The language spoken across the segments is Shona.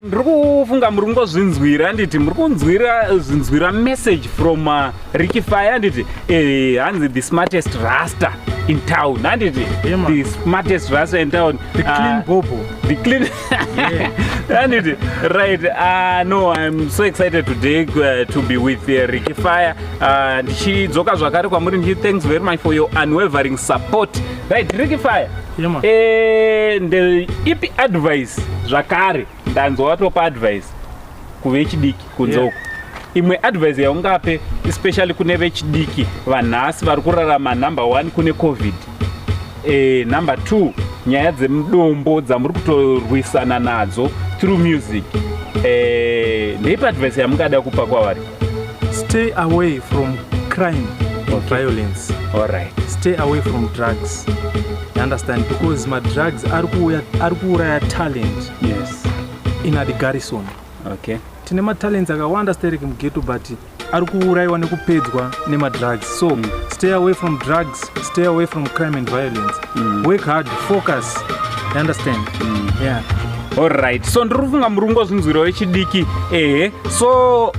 Ndiri kufunga muri kungozvinzwira, handiti? Muri kunzwira zvinzwira message from Ricky Fire, handiti? Hanzi the smartest rasta in town, handiti? Yeah, man. The smartest rasta in town. The clean bobo. The clean, handiti? Right. No, I'm so excited today to be with Ricky Fire. Ndichidzoka zvakare kwamuri ndichi thanks very much for your unwavering support. Right, Ricky Fire. Yeah, man. Ndeipi advice zvakare? Ndanzwa watopa advice kuvechidiki kunze uko. Imwe advice yaungape, especially kune vechidiki vanhasi vari kurarama, number one, kune COVID, number two, nyaya dzemudombo dzamuri kutorwisana nadzo through music, ndeipi advice yamungada kupa kwavari? Stay away from crime and violence. Stay away from drugs, you understand? Because madrugs ari kuuya, ari kuuraya talent in the garrison. Tine matalents akawanda sterek mughetto, but ari kuurayiwa nekupedzwa nemadrugs. So stay away from drugs, stay away from crime and violence. Work hard, focus, you understand? Yeah. Alright, so ndiri kufunga muri kungozvinzwirawo vechidiki. Ehe, so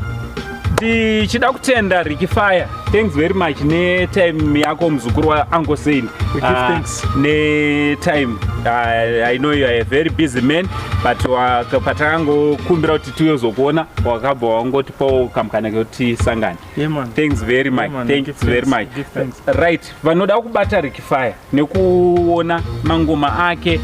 ndichida kutenda Ricky Fire. Thanks very much netime yako, muzukuru waUncle Saint. We give thanks. Netime. I know you are a very busy man, but patakangokumbira kuti tiyozokuona, wakabva wangotipawo kamukana kekuti tisangane. Yeah, man. Thanks very much. Yeah, man. Thanks Give very thanks. much. Give thanks. Right, vanoda kubata Ricky Fire nekuona mangoma ake,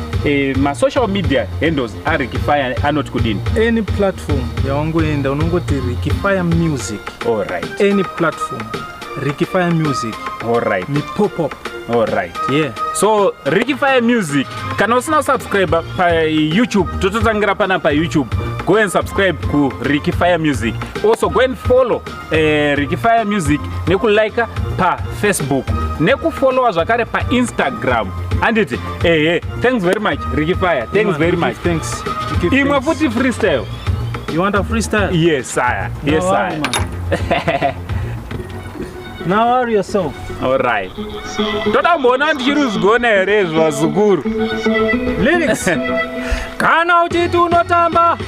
masocial media handles aRicky Fire anoti kudini? Any platform yawangoenda, unongoti Ricky Fire Music. Any platform, Ricky Fire Music. Mipop up. Yeah. So Ricky Fire Music, kana usina kusubscribe paYouTube, tototangira pana paYouTube. Go and subscribe kuRicky Fire Music. Also go and follow Ricky Fire Music nekulika paFacebook, nekufollowa zvakare paInstagram, handiti? Ehe, thanks very much, Ricky Fire. Thanks Man, very we give much. Thanks. We give Imwe thanks. futi freestyle. You want a freestyle? Yes sire, yes Now worry, sire. Man. Now worry yourself. Alright, toda kumboona ndichiri kuzvigona here izvi, vazukuru. Lyrics. Kana uchiti unotamba,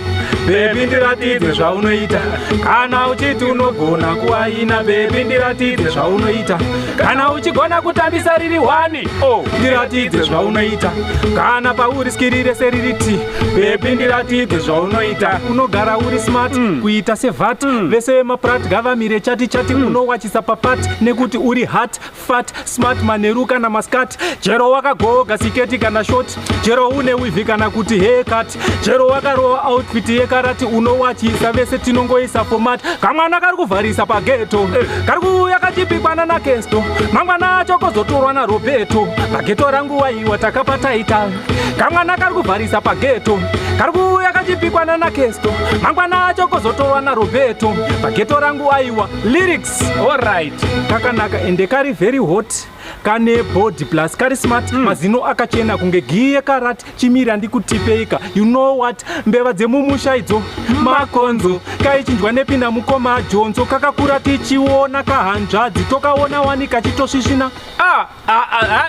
baby, ndiratidze zvaunoita. Kana uchiti unogona kuaina, baby, ndiratidze zvaunoita. Kana uchigona kutambisa riri one, oh, ndiratidze zvaunoita. Kana pauri skiri rese riri t, baby, ndiratidze zvaunoita. Unogara uri smart, kuita sevat. Vese vemaprat ngavamire chati chati. Unowachisa papati nekuti uri hot, fat, smart, manheru kana maskat. Chero wakagoga siketi kana short, chero une weave kana kuti haircut, chero wakarova outfit yekarati, unowachisa vese, tinongoisa format. Kamwana kari kuvharisa paghetto, kari kuuya kachipikwana nakesto, mangwana acho kozotorwa naRoberto. Paghetto rangu waiwa takapataita. Kamwana kari kuvharisa paghetto, kari kuuya kachipikwana nakesto, mangwana acho kozotorwa naRoberto. Paghetto rangu aiwa. Lyrics. Kakanaka ende kari very hot, kane body plus kari smart. Mazino akachena kunge giye karati. Chimira ndikutipeika, you know what? Mbeva dzemumusha idzo makonzo, kaichinjwa nepinda mukoma jonzo. Kakakura tichiona kahanzvadzi, tokaona wani kachitosvisvina. Ah, ah, ah, ah.